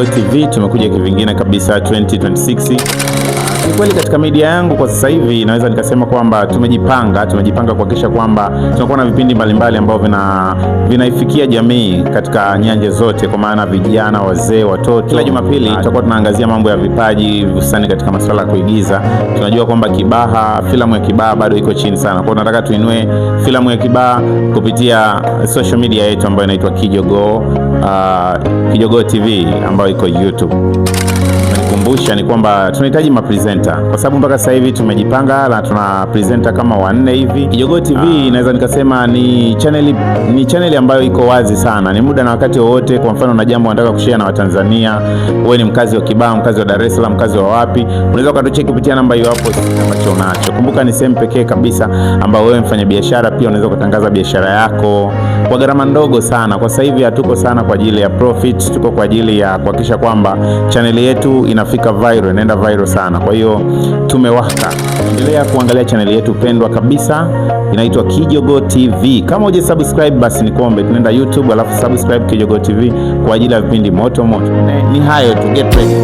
Kijogoo TV tumekuja kivingine kabisa 2026. Ni kweli katika media yangu kwa sasa hivi naweza nikasema kwamba tumejipanga kuhakikisha kwamba tunakuwa na vipindi mbalimbali ambavyo vinaifikia jamii katika nyanja zote, kwa maana vijana, wazee, watoto. Kila Jumapili tutakuwa tunaangazia mambo ya vipaji, hususani katika masuala ya kuigiza. Tunajua kwamba Kibaha, filamu ya Kibaha bado iko chini sana, kwa hiyo tunataka tuinue filamu ya Kibaha kupitia social media yetu ambayo inaitwa Kijogoo TV ambayo iko YouTube. Kumbusha ni kwamba tunahitaji mapresenter kwa sababu mpaka sasa hivi tumejipanga na tuna presenter kama wanne hivi. Kijogoo TV naweza nikasema ni channel ambayo iko wazi sana, ni muda na wakati wowote. Kwa mfano na jambo unataka kushare na Watanzania, wewe ni mkazi wa Kibaha, mkazi wa Dar es Salaam, mkazi wa wapi, unaweza ukatucheki kupitia namba hiyo hapo ambacho unacho. Kumbuka ni sehemu pekee kabisa ambayo wewe mfanyabiashara pia unaweza kutangaza biashara yako kwa gharama ndogo sana. Kwa sasa hivi hatuko sana kwa ajili ya profit, tuko kwa ajili ya kuhakikisha kwamba chaneli yetu inafika viral, inaenda viral sana. Kwa hiyo tumewaka. Endelea kuangalia chaneli yetu pendwa kabisa inaitwa Kijogoo TV. Kama huja subscribe basi nikuombe, tunaenda YouTube alafu subscribe Kijogoo TV kwa ajili ya vipindi moto moto. Ni hayo tu, get ready.